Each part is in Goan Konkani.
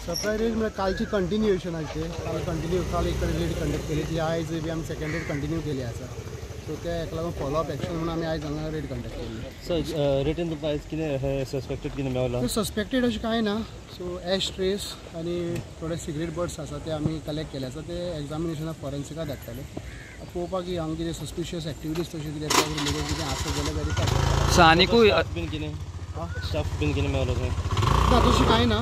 सरप्रायज रेड म्हळ्यार कालची कंटिन्युएशन आसली. काल कंटिन्यू काल एक कडेन रेड कंडक्ट केली ती आयज बी आमी सेकंड रेड कंटिन्यू केली आसा. सो त्या हेका लागून फॉलोअप एक्शन म्हणून आमी आयज हांगा रेड कंडक्ट केली. सर, रेडीन तुमकां आयज कितें सस्पेक्टेड कितें मेवला? सस्पेक्टेड अशें कांय ना. सो एश ट्रेस आनी थोडे सिगरेट बट्स आसा ते आमी कलेक्ट केले आसा. ते एग्जामिनेशनाक फॉरेन्सिकाक धाडटले पळोवपाक की हांगा कितें सस्पिशियस एक्टिविटीज तशें कितें ड्रग रिलेटेड कितें आसा जाल्यार वेरीफाय करपाक. सर, आनिकूय बीन कितें स्टाफ बीन कितें मेवलो थंय? ना, तशें कांय ना.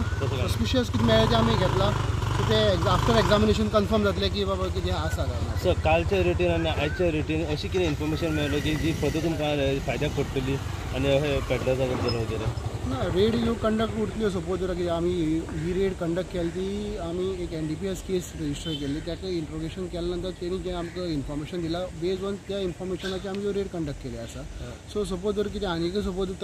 सस्पिशियस कितें मेळ्ळें तें आमी घेतलां. सो ते आफ्टर एग्जामिनेशन कन्फर्म जातलें की बाबा कितें आसा काय ना. सर, कालच्या रेटीन आनी आयच्या रेटीन अशी कितें इन्फॉर्मेशन मेळ्ळो की जी फर्दर तुमकां फायद्याक पडटली आनी अशें पेडलर्सा बद्दल वगैरे? ना, रेड ह्यो कंडक्ट उरतल्यो. सपोज जर कितें आमी ही रेड कंडक्ट केली ती आमी एक NDPS case register केल्ली. ताका इंट्रोगेशन केल्या नंतर तेणी जें आमकां इन्फॉर्मेशन दिलां बेज ऑन त्या इन्फॉर्मेशनाचेर आमी ह्यो रेड कंडक्ट केली आसा. सो सपोज जर कितें आनीकय सपोज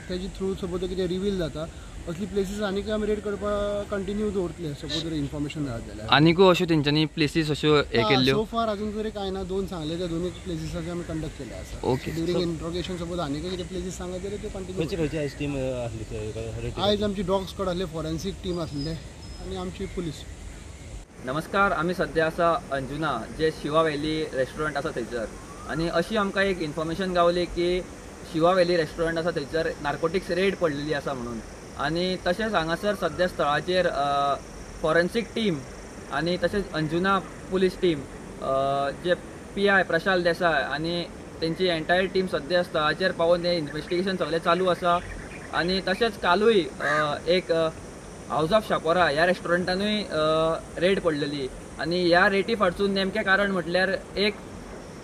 तेजे थ्रू सपोज कितें रिवील जाता असली प्लेसीस आनीकय आमी रेड करपाक कंटिन्यू दवरतले सपोज जर इन्फॉर्मेशन मेळत जाल्यार. आनिकूय अश्यो तेंच्यांनी प्लेसीस अश्यो हे केल्ल्यो? सो फार अजून तरी कांय ना. दोन सांगले त्या दोनूय प्लेसीसाचेर आमी कंडक्ट केले आसा. ओके. ड्युरींग इंट्रोगेशन सपोज आनीकय कितें प्लेसीस सांगत जाल्यार त्यो कंटिन्यू. खंयची खंयची आयज टीम आसली? आयज आमची डॉग स्क्वॉड आसले, फॉरेन्सीक टीम आसले आनी आमची पुलीस. नमस्कार, आमी सद्या आसा अंजुना जे शिवा व्हॅली रेस्टॉरंट आसा थंयसर आनी अशी आमकां एक इन्फॉर्मेशन गावली की शिवा व्हॅली रेस्टॉरंट आसा थंयसर नार्कोटिक्स रेड पडलेली आसा म्हणून. आनी तशेंच हांगासर सद्या स्थळाचेर फॉरेन्सीक टीम आनी तशेंच अंजुना पुलीस टीम जे PI Prashal Desai आनी तेंची एंटायर टीम सद्या स्थळाचेर पावोवन हें इन्वेस्टिगेशन सगळें चालू आसा. आनी तशेंच कालूय एक हावज ऑफ शापोरा ह्या रेस्टॉरंटानूय रेड पडलेली आनी ह्या रेटी फाटसून नेमकें कारण म्हटल्यार एक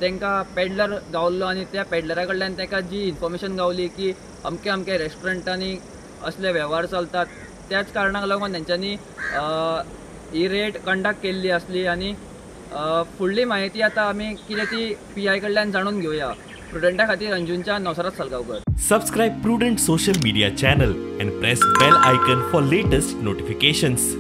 तांकां पेडलर गावल्लो आनी त्या पेडलरा कडल्यान तांकां जी इन्फॉर्मेशन गावली की अमके अमके रेस्टॉरंटांनी असले वेव्हार चलतात त्याच कारणाक लागून तेंच्यांनी ही रेड कंडक्ट केल्ली आसली. आनी फुडली म्हायती आतां आमी कितें ती PI कडल्यान जाणून घेवया. प्रुडंटा खातीर अंजुनच्या Nosrat Salgaonkar. Subscribe Prudent social media channel and press bell icon for latest notifications.